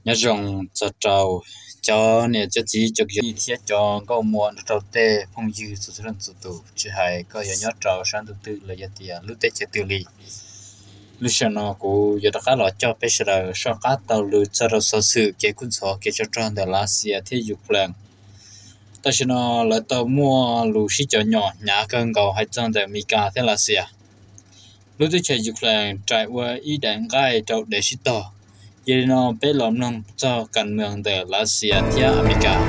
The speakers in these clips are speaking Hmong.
Nyob zoo txog rau cov niam cov txiv cov kwv cov tij thiab cov nkauj muam nrog rau tej phooj ywg txhua txhua leej txhua tus, tsis hais koj yog nyob rau sab ntuj twg los yog tias lub teb chaws twg li. Lub sij hawm no kuv yuav rov qab los coj peb sawv daws soj qab taug lw txog rau xov xwm kev kub ntxhov kev tsov rog ntawm Lav Xias thiab Ukraine. Tam sim no lawv tau muaj lus sib cov nyom hnyav kawg nkaus hais txog ntawm Amelikas thiab Lav Xias. Lub teb chaws Ukraine rais ua ib daim nqaij rau dev sib tog. Yog li no peb los mloog txog kas mees ntawm Lav Xias thiab Amelikas.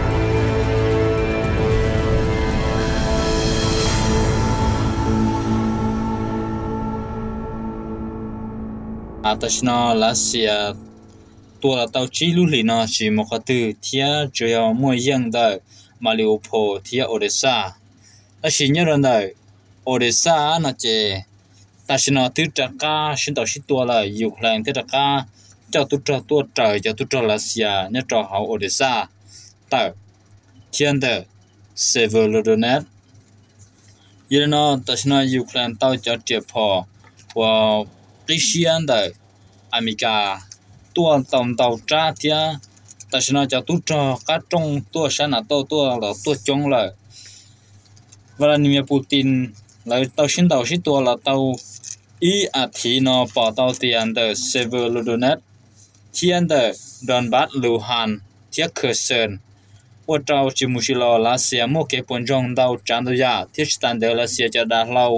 Tam sim no Lav Xias tua los tau tsib lub hlis no tsis mus qhov twg thiab tsuas yog muaj yeej ntawm Mariupol thiab Odesa. Tab sis nyob rau ntawm Odesa no ces tam sim no twb rov qab sib ntaus sib tua lawm, Ukraine twb rov qab coj tub rog tuaj raws cov tub rog Lav Xias nyob rau hauv Odesa tawm thiab ntawm Severodonetsk. Yog li no tam sim no Ukraine tau cov riam phom uas qib siab ntawm Amelikas tuaj tau ntau rab thiab tam sim no cov tub rog qab rooj tuaj sab NATO tuaj los tuaj coob lawm. Vladimir Putin lawv tau sib ntaus sib tua los tau ib as thiv no pom tau tias ntawm Severodonetsk thiab ntawm Donbas, Luhansk thiab Kherson ua rau tsis mus tsis los Lav Xias muaj kev puas ntsoog ntau tsav ntau yam thiab tsis tas ntawd Lav Xias cov dav hlau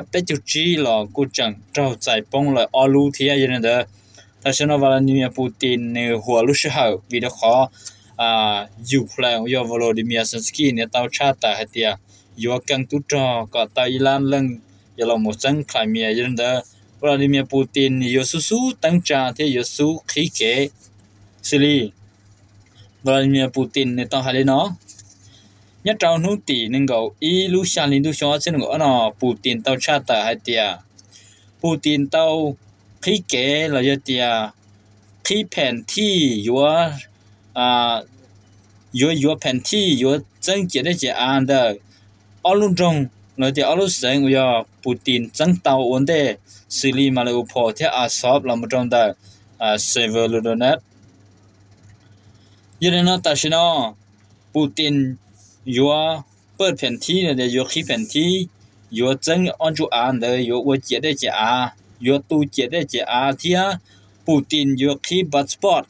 F peb caug tsib los kuj tseem raug txais poob lawm ob lub thiab. Yog li ntawd tam sim no Vladimir Putin nws huam lub sij hawm vim rau qhov Ukraine uas yog Volodymyr Zelensky nws tau tshaj tawm hais tias yuav keej tub rog kom tau ib lab leej yuav los mus txeeb Crimea. Yog li ntawd Vladimir Putin nws yuav xub xub teeb tsa thiab yuav xub qhib kev xws li Vladimir Putin nws tau hais li no. Nyob rau hnub tim nees nkaum ib lub xya hli ntuj xyoo ob txhiab nees nkaum ob no Putin tau tshaj tawm hais tias Putin tau qhib kev los yog tias qhib pheem thij yuav yuav yuav pheem thij yuav txeeb ciam dej ciam av ntawm ob lub nroog los tias ob lub xeev uas yog Putin txeeb tau ua ntej xws li Mariupol thiab Azov los mus rau ntawm Severodonetsk. Yog li no tam sim no Putin yuav pawj pheem thij los tias yuav qhib pheem thij yuav txeeb ob ntsuj av ntawd yuav ua ciam dej ciam av yuav tu ciam dej ciam av thiab Putin yuav qhib passport,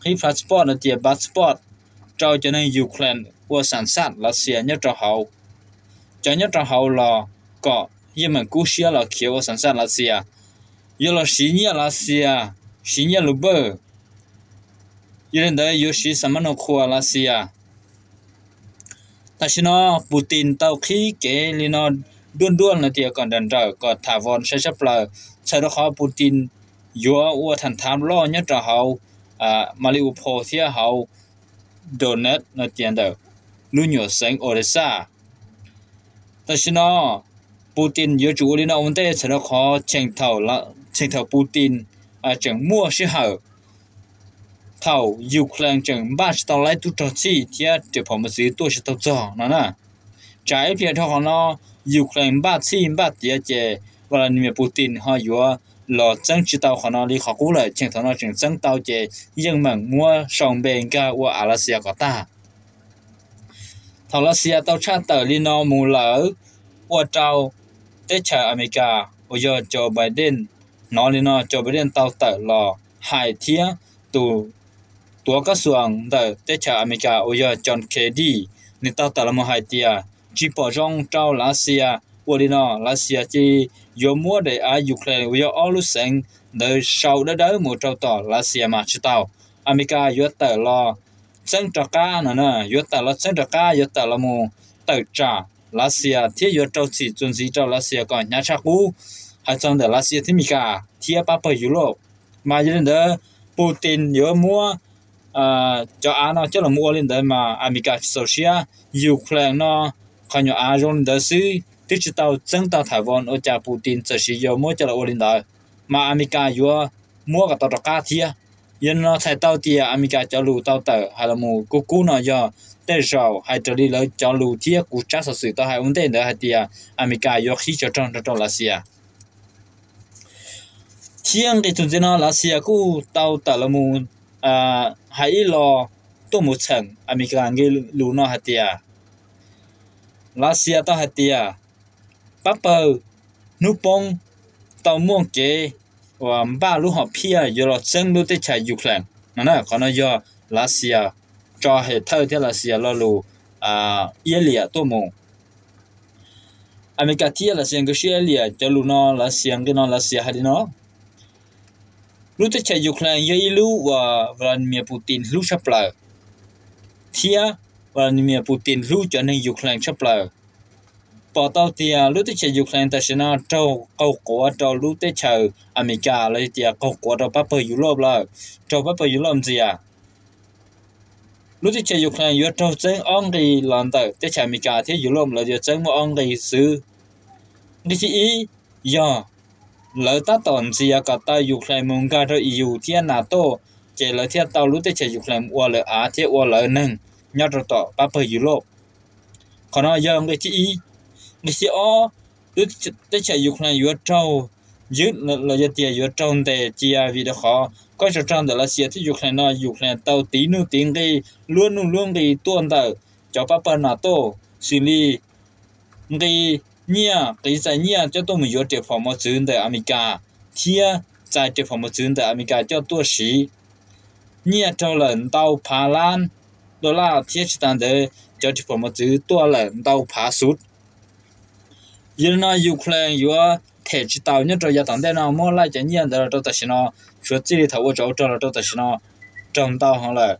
qhib passport los tias passport rau cov neeg Ukraine ua xas xaj Lav Xias nyob rau hauv. Cov nyob rau hauv los kom yeej meem kub siab los khiav ua xas xaj Lav Xias, yuav los siv nyiaj Lav Xias, siv nyiaj lus npawj, yog li ntawd yuav siv xa mab nus qhua Lav Xias. Tam sim no Putin tau qhib kev li no duaj nruaj no tias kom nrawm nrawm kom tham vos sai tshaj plaws, txhawm rau qhov Putin yuav ua tham thav loj nyob rau hauv Mariupol thiab hauv Donetsk no tias ntawm lub nyuam xeev Odesa. Tam sim no Putin yuav tsum ua li no ua ntej txhawm rau qhov cheem thaum Putin tseem muaj sij hawm thaum Ukraine tseem npaj tsis tau laib tub rog txhij thiab riam phom mus txwv tuaj tsis tau txog no na. Tsam ib pliag dhau qhov no Ukraine npaj txhij npaj tiav ces Vladimir Putin ho yuav los txeeb tsis tau qhov no li qhov qub lawm, cheem thaum no tseem txeeb tau ces yeej meem muab sau npe nkag ua av Lav Xias kom tag. Thaum Lav Xias tau tshaj tawm li no mus lawm, ua rau teb chaws Amelikas uas yog Joe Biden hnov li no, Joe Biden tau tawm los hais thiab tus tuav kab xuas ntawm teb chaws Amelikas uas yog John Kelly, nws tau tawm los mus hais tias tsis pom zoo rau Lav Xias ua li no, Lav Xias cia li yuav muab daim av Ukraine uas yog ob lub xeev ntawd sau dawb dawb mus rau tom Lav Xias mas tsis tau. Amelikas yuav tawm los txeeb rov qab no, yuav tawm los txeeb rov qab, yuav tawm los mus tawm tsam Lav Xias thiab yuav rau txim txuas ntxiv rau Lav Xias kom hnyav tshaj qub. Hais txog ntawm Lav Xias thiab Amelikas thiab pab pawg Yus Lauj, mas yog li ntawd Putin yuav muab cov av no coj los ua li ntawd mas Amelikas tsis txaus siab. Ukraine no qhov nyuam av zoo li ntawd xwb twb tsis tau txeeb tau tham vos ua cas Putin txawm siv yuav muab coj los ua li ntawd, mas Amelikas yuav muab kom tau rov qab thiab. Yog no txhais tau tias Amelikas cov lus tau tawm hais los mus kub kub no yog tej zaum hais raws li lawv cov lus thiab kuv tsab xov xwm tau hais ua ntej ntawd hais tias Amelikas yuav qhib tsov rog nrog rau Lav Xias. Thiab nqis txuas ntxiv no Lav Xias kuj tau tawm los mus hais ib los tuaj mus txheem Amelikas nqe lus no hais tias, Lav Xias tau hais tias pab pawg hnub poob tau muaj kev uas npaj lub hom phiaj yuav los txeeb lub teb chaws Ukraine no na. Qhov no yog Lav Xias tso hem thawj thiab Lav Xias lo lus iab liam tuaj mus. Amelikas thiab Lav Xias nkawd sib iab liam cov lus no, Lav Xias nqe no Lav Xias hais li no: Lub teb chaws Ukraine yog ib lub uas Vladimir Putin hlub tshaj plaws, thiab Vladimir Putin hlub cov neeg Ukraine tshaj plaws. Pom tau tias lub teb chaws Ukraine tam sim no raug qaug quav rau lub teb chaws Amelikas los yog tias qaug quav rau pab pawg Europe lawm, raug pab pawg Europe ntxias. Lub teb chaws Ukraine yuav raug txeeb ob nqi los ntawm teb chaws Amelikas thiab Europe lawv yuav txeeb muaj ob nqi xwb. Nqi thib ib yog lawv tab tom ntxias kom tau Ukraine mus nkag rau E U thiab NATO, ces lawv thiaj tau lub teb chaws Ukraine ua lawv av thiab ua lawv neeg nyob rau tom pab pawg Europe. Qhov no yog nqi thib ib. Nqi thib ob, lub teb chaws Ukraine yuav raug ywj los yog tias yuav raug ntes cia vim rau qhov kob tsov rog ntawm Lav Xias thiab Ukraine no Ukraine tau tiv nuj tiv nqi, luab nuj luab nqi tuaj ntawm cov pab pawg NATO, xws li nqi nyiaj, qiv txais nyiaj coj tuaj mus yuav riam phom mos txwv ntawm Amelikas thiab txais riam phom mos txwv ntawm Amelikas coj tuaj siv, nyiaj raug lawm ntau phav lab dollar thiab tsis tas ntawd cov riam phom mos txwv tuaj lawm ntau phav xuv. Yog li no Ukraine yuav them tsis tau nyob rau yav tom ntej no, muab laij cov nyiaj ntawd los rau tam sim no, suav txij li thaum ua tsov ua rog los rau tam sim no raug ntau heev lawm.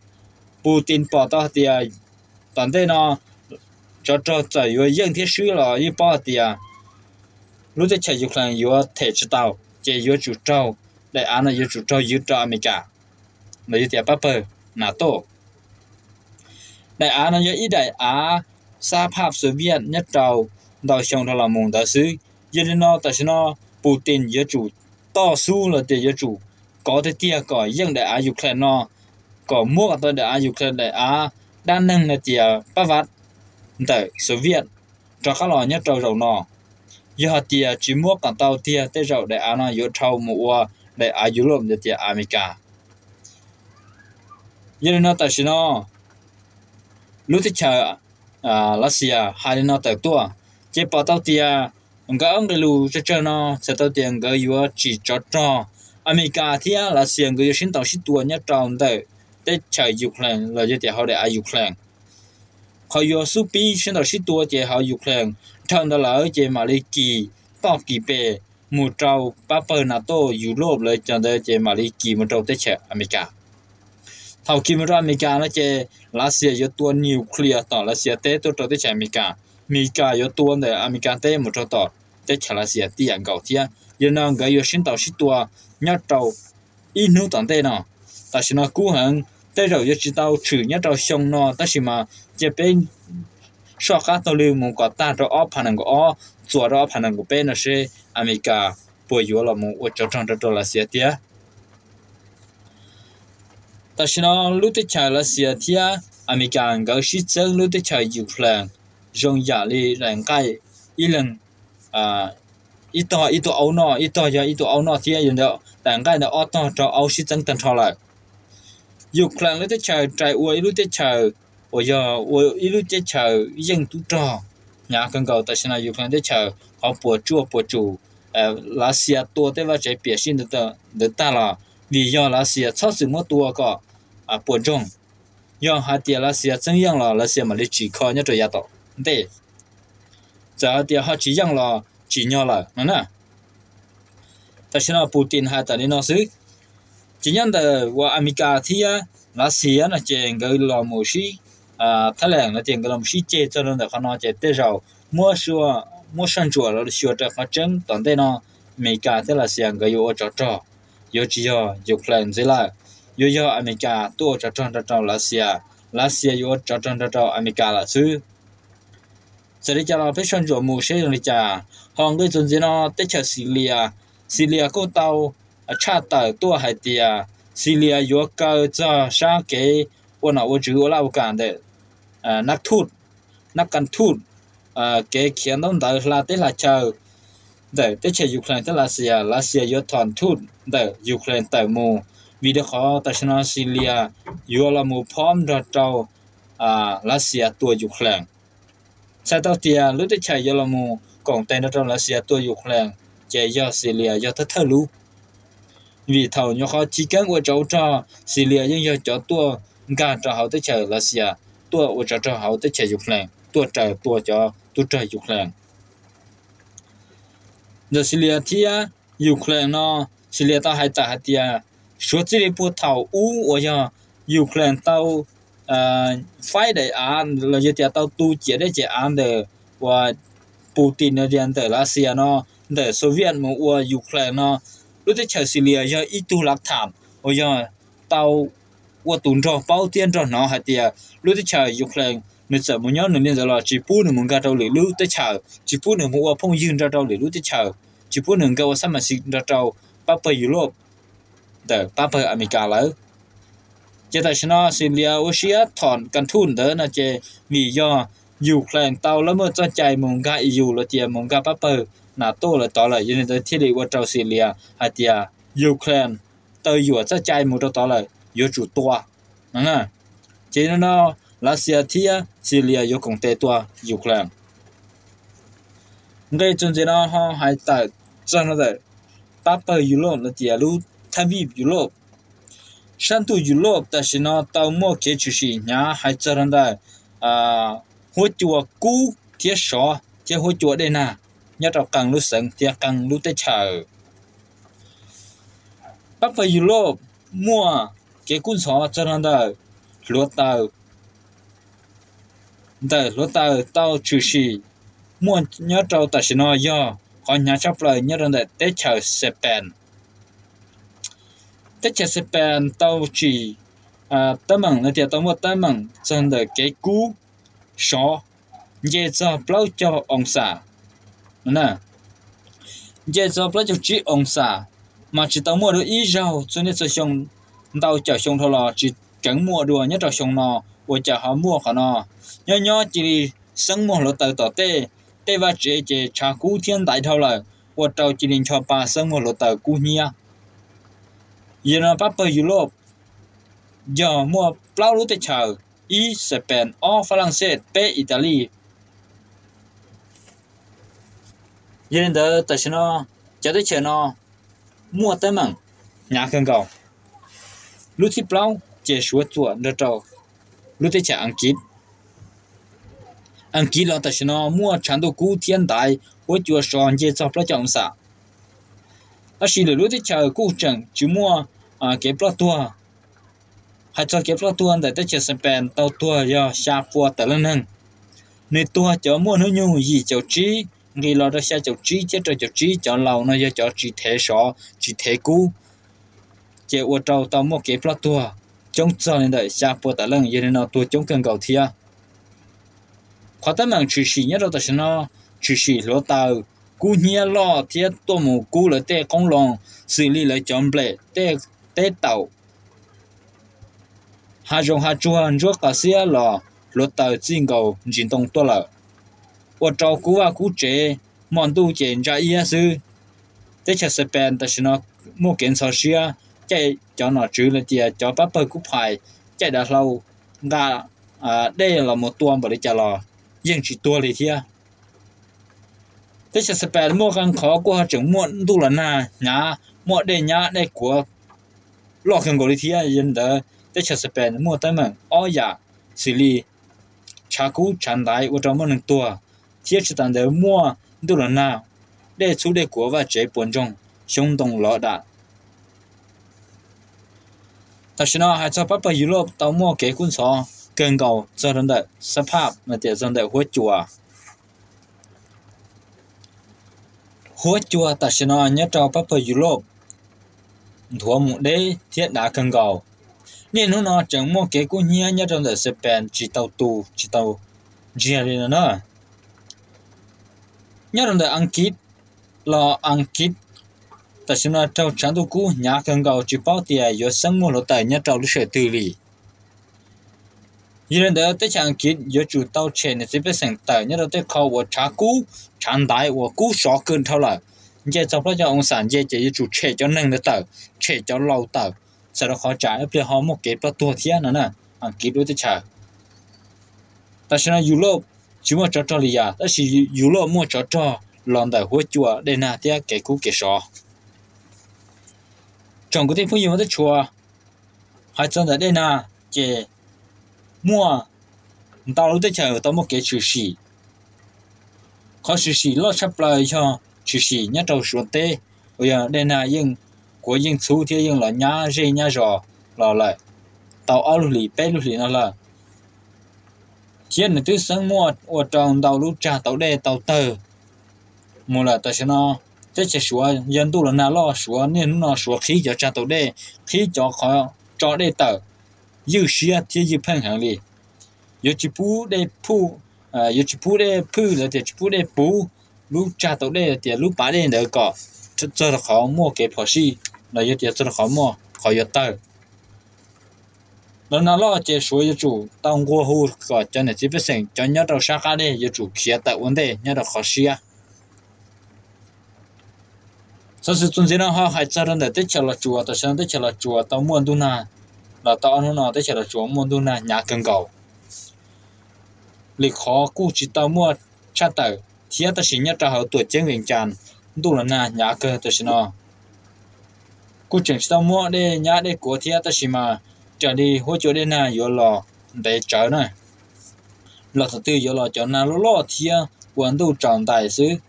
Putin pom tau hais tias tom ntej no tsov rog txawm yuav yeej thiab swb los yeej paub hais tias lub teb chaws Ukraine yuav them tsis tau, ces yuav tsum raug, daim av no yuav tsum raug ywj rau Amelikas los yog tias pab pawg NATO. Daim av no yog ib daim av sab phaj Soviet nyob rau ntau xyoo dhau los mus ntawd xwb. Yog li no tam sim no Putin yuav tsum toj xub los tias yuav tsum kov tiag tiag kom yeej daim av Ukraine no, kom muab kom tau daim av Ukraine, daim av dab neeg no tias pab vaj ntawm Soviet rov qab los nyob rau zaum no. Yog hais tias tsis muab kom tau tiag tej zaum daim av no yuav dhau mus ua daim av Europe los tias Amelikas. Yog li no tam sim no lub teb chaws Lav Xias hais li no tawm tuaj, ces pom tau tias nkawd ob nqe lus tsawg tsawg no txhais tau tias nkawd yuav tsim tsov rog. Amelikas thiab Lav Xias nkawd yuav sib ntaus sib tua nyob rau ntawm teb chaws Ukraine los yog tias hauv daim av Ukraine. Qhov yuav xub pib sib ntaus sib tua ces hauv Ukraine, dhau ntawd lawm ces mam li kis toj kis pes mus rau pab pawg NATO, Europe lawv cov ntawd ces mam li kis mus rau teb chaws Amelikas. Thaum kis mus rau Amelikas no ces Lav Xias yuav tua nuclear tom Lav Xias teb tuaj rau teb chaws Amelikas, Amelikas yuav tua ntawm Amelikas teb mus rau tom teb chaws Lav Xias tib yam nkaus thiab. Yog li no nkawd yuav sib ntaus sib tua nyob rau ib hnub tom ntej no. Tam sim no kub heev, tej zaum yuav tsis tau tshwm nyob rau xyoo no tab sis mas cia peb soj qab taug lw mus kom tag rau ob phav nees nkaum ob, txuas rau ob phav nees nkaum peb no seb Amelikas puas yuav los mus ua tsov rog rau rau Lav Xias tiag. Tam sim no lub teb chaws Lav Xias thiab Amelikas nkawd sib txeeb lub teb chaws Ukraine zoo yam li daim nqaij ib leeg ib tog ib tug aub noj, ib tog yog ib tug aub noj thiab, yog li ntawd daim nqaij ntawd ob tog rau aub sib txeeb tag nrho lawm. Ukraine lub teb chaws rais ua ib lub teb chaws uas yog ua ib lub teb chaws yeej tub rog hnyav kawg nkaus. Tam sim no Ukraine teb chaws qhov puas tsuaj puas tsum, Lav Xias tua tej vaj tsev piam sij ntawd tag los vim yog Lav Xias txhob txwm muab tua kom puas ntsoog. Yog hais tias Lav Xias txeeb yeej los Lav Xias mam li tsim kho nyob rau yav tom ntej. Txawm hais tias ho tsis yeej los tsim nyog lawm no na. Tam sim no Putin hais tawm li no xwb. Ces nyob ntawm uas Amelikas thiab Lav Xias no ces nkawd los mus sib thab lees no ces nkawd los mus sib ceg txog rau ntawm qhov no ces tej zaum muab soj ntsuam los xyuas raws qhov tseeb tom ntej no Amelikas thiab Lav Xias nkawd yuav ua tsov rog, yuav tsis yog Ukraine ntxiv lawm, yuav yog Amelikas tuaj ua tsov rog nrog rau Lav Xias, Lav Xias yuav ua tsov rog nrog rau Amelikas lawm xwb. Txawm li cas los peb soj ntsuam mus seb zoo li cas. Ho nqe txuas ntxiv no teb chaws Xilias, Xilias kuj tau tshaj tawm tuaj hais tias Xilias yuav kaw txog sab kev ua nom ua tswv ua laj ua kam ntawm nab thuj, nab ka thuj, kev khiav ntaub ntawv hla teb hla chaw ntawm teb chaws Ukraine thiab Lav Xias. Lav Xias yuav thom thuj ntawm Ukraine tawm mus vim rau qhov tam sim no Syria yuav los mus phob nrog rau Lav Xias tua Ukraine. Txhais tau tias lub teb chaws yuav los mus koom tes nrog rau Lav Xias tua Ukraine, ces yog Syria yog thawj thawj lub. Vim thaum nyuam qhuav chiv keeb ua tsov ua rog, Syria yeej yog cov tuaj nkag rau hauv teb chaws Lav Xias, tuaj ua tsov rog hauv teb chaws Ukraine, tuaj raws tua cov tub rog Ukraine. Ntawm Syria thiab Ukraine no, Syria tau hais tawm hais tias suav txij li puag thaum ub uas yog Ukraine tau faib daim av los yog tias tau tu ciam dej ciam av ntawm uas Putin no tias ntawm Lav Xias no, ntawm Soviet mus ua Ukraine no, lub teb chaws Syria yog ib tug lav tham uas yog tau ua tus nrog paub thiab nrog hnov hais tias lub teb chaws Ukraine nws txawm mus nyob nws li ntawd los tsis pub nws mus nkag rau lwm lub teb chaws, tsis pub nws mus ua phooj ywg nrog rau lwm lub teb chaws, tsis pub nws nkag ua xab mas sis nrog rau pab pawg Europe ntawm pab pawg Amelikas lawm. Ces tam sim no Syria ua siab thom kas thuj ntawd no ces vim yog Ukraine tau lawv muaj txoj cai mus nkag E U los tias mus nkag pab pawg NATO lawm tod lawm, yog li ntawd thiaj li ua rau Syria hais tias Ukraine tau yuam txoj cai mus rau tod lawm yuav tsum tua no. Ces no no Lav Xias thiab Syria yuav koom tes tua Ukraine. Nqe txuas ntxiv no ho hais tawm txog no ntawm pab pawg Europe los tias lub thaj vij Europe. Sab ntuj Europe tam sim no tau muaj kev tshwm sim hnyav hais txog rau ntawm huab cua kub thiab sov thiab huab cua dej nag nyob rau qee lub xeev thiab qee lub teb chaws. Pab pawg Europe muaj kev kub ntxhov txog rau ntawm hluav taws, ntawm hluav taws tau tshwm sim muaj nyob rau tam sim no yog qhov hnyav tshaj plaws nyob rau ntawm teb chaws Spain. Teb chaws Spain tau tsim teeb meem los tias tau muaj teeb meem txog ntawm kev kub sov nce txog plaub caug oo xam, nce txog plaub caug tsib oo xam, mas tsis tau muaj dua ib zaug txhua niaj txhua xyoo, ntau caum xyoo dhau los tsis keev muaj dua nyob rau xyoo no, ua cas ho muaj qhov no. Nyob nyob cia li xeeb muaj hluav taws tom tej, tej vaj tsev ces tshav kub thiab ntaiv dhau lawm, ua rau cia li ncho pa xeeb muaj hluav taws kub hnyiab. Yog no pab pawg Europe yog muaj plaub lub teb chaws, ib Spain, ob Fab Laj Xej, peb Italy. Yog li ntawd tam sim no cov teb chaws no muaj teeb meem hnyav kawg nkaus. Lub thib plaub ces suav txuam nrog rau lub teb chaws Askiv. Askiv los tam sim no muaj tshav ntuj kub thiab ntaiv, huab cua sov nce txog plaub caug oo xam. Tab sis lwm lub teb chaws kuj tseem tsis muaj kev ploj tuag. Hais txog kev ploj tuag ntawm teb chaws Spain tau tuag yog xya pua tawm leej neeg. Nws tuag cov muaj hnub nyoog yim caum tsib nqis los rau xya caum tsib thiab rau caum tsib, cov laus no yog cov tsis thev sov tsis thev kub, ces ua rau tau muaj kev ploj tuag coob txog li ntawm xya pua tawm leej, yog li no tuag coob kawg nkaus thiab. Qhov teeb meem tshwm sim nyob rau tam sim no tshwm sim hluav taws kub hnyiab loj thiab tuaj mus kub lawv tej qoob loo, xws li lawv cov nplej, tej teb taum, hav zoov hav tsuag ntsuab qas xiab los hluav taws txij nkaus ntsis ntoo tuaj lawm, ua rau kub vaj kub tsev hmo ntuj ces ntsa iab xwb. Teb chaws Spain tam sim no muaj kev ntxhov siab, caij cov nom tswv los tias cov pab pawg kub phais caij dav hlau nqa dej los mus tua npaum li cas los yeej tsis tuag li thiab. Teb chaws Spain muaj qee qhov kuj ho tseem muaj ntuj los nag hnyav, muaj dej nyab dej kuav loj kawg nkaus li thiab. Yog li ntawd teb chaws Spain muaj teeb meem ob yam xws li tshav kub tshav ntaiv ua rau muaj neeg tuag, thiab tsis tas ntawd muaj ntuj los nag, dej txhub dej kuav vaj tsev puas ntsoog, xyoob ntoo lov dam. Tam sim no hais txog pab pawg Europe tau muaj kev kub ntxhov kawg nkaus txog rau ntawm xab phaj los tias txog ntawm huab cua. Huab cua tam sim no nyob rau pab pawg Europe nthuav mus deb thiab dav kawg nkaus. Niaj hnub no tseem muaj kev kub hnyiab nyob rau ntawm Spain tsis tau tu tsis tau ntsiag li no na. Nyob rau ntawm Askiv los Askiv tam sim no raug tshav ntuj kub hnyav kawg nkaus tsis paub tias yuav xeeb muaj hluav taws nyob rau lub sij hawm twg li. Yog li ntawd teb chaws Askiv yuav tsum tau tshem niam txiv pej xeem tawm nyob rau tej qho uas tshav kub tshav ntaiv uas kub sov kawg dhau lawm, nce txog plaub caug oo xam nce ces yuav tsum tshem cov neeg ntawd tawm, tshem cov laus tawm, txawm rau qhov tsam ib pliag ho muaj kev ploj tuag thiab no na. Askiv lub teb chaws, tam sim no Europe tsis muaj tsov rog li yam, tab sis Europe muaj tsov rog los ntawm huab cua dej nag thiab kev kub kev sov. Tsoom kwv tij phooj ywg, teb tshua, hais txog ntawm dej nag ces muaj ntau lub teb chaws tau muaj kev tshwm sim. Qhov tshwm sim loj tshaj plaws yog tshwm sim nyob rau Suav teb, uas yog dej nag yeej, kuav yeej txhub thiab yeej los nyab zej nyab zos los lawm tau ob lub hlis peb lub hlis no lawm, thiab nws twb xeeb muaj ua rau ntau lub tsag tau dej tau tawg mus lawm. Tam sim no teb chaws Suav yog ntuj los nag loj, Suav niaj hnub no Suav qhib cov tsag tau dej, qhib cov qhov tso dej tawm ywj siab thiab ywj pheej heev li. Yuav tsis pub dej, yuav tsis pub dej phwj los tias tsis pub dej puv lub tsag tau dej los tias lub pas dej ntawd kom txog rau qhov muaj kev phom sij los yog tias txog rau qhov muaj qhov yuav tawg. Los nag loj ces Suav yuav tsum tau nqua hu kom cov niam txiv pej xeem cov nyob rau sab qab dej yuav tsum khiav tawm ua ntej nyob rau qhov siab. Xov xwm txuas ntxiv no ho hais txog rau ntawm teb chaws Los Tsuas. Tam sim no teb chaws Los Tsuas tau muaj ntuj nag, los tau ob hnub no teb chaws Los Tsuas muaj ntuj nag hnyav kawg nkaus. Lwm qhov kuj tsis tau muaj tshaj tawm thiab, tab sis nyob rau hauv tuam ceeb Vees Cas ntuj los nag hnyav kawg tam sim no. Kuj tseem tsis tau muaj dej nyab dej kuav thiab, tab sis mas raws li huab cua dej nag yuav los ntev tsawv na, los thaum twg yuav los cov nag loj loj thiab ua ntuj tsaus ntais xwb.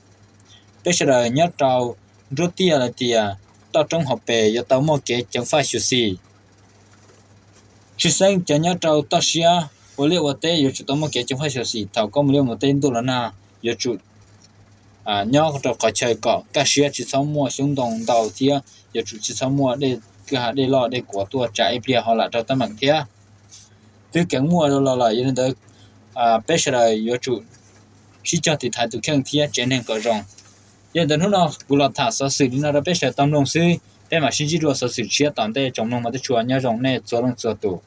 Peb sawv daws nyob rau nruab tiaj los tias toj roob hauv pes yuav tau muaj kev ceev faj xyuam xim. Tshwj xeeb cov nyob rau toj siab ua liaj ua teb yuav tsum tau muaj kev ceev faj xyuam xim thaum koj mus liaj mus teb ntuj los nag. Yuav tsum nyob rau qhov chaw kom kaj siab, tsis txhob muaj xyoob ntoo ntau thiab yuav tsum tsis txhob muaj dej kwj ha, dej loj dej kuav tuaj tsam ib pliag ho lam raug teeb meem thiab. Twb keev muaj los lawm, yog li ntawd peb sawv daws yuav tsum sib cog tiv thaiv tus kheej thiab tsev neeg kom zoo. Yog li ntawd hnub no kuv los tham xov xwm li no rau peb sawv daws tau mloog xwb, peb mam sib ntsib dua xov xwm tshiab tom ntej. Tsoom mloog mas teb tshua nyob zoo nej txhua leej txhua tus.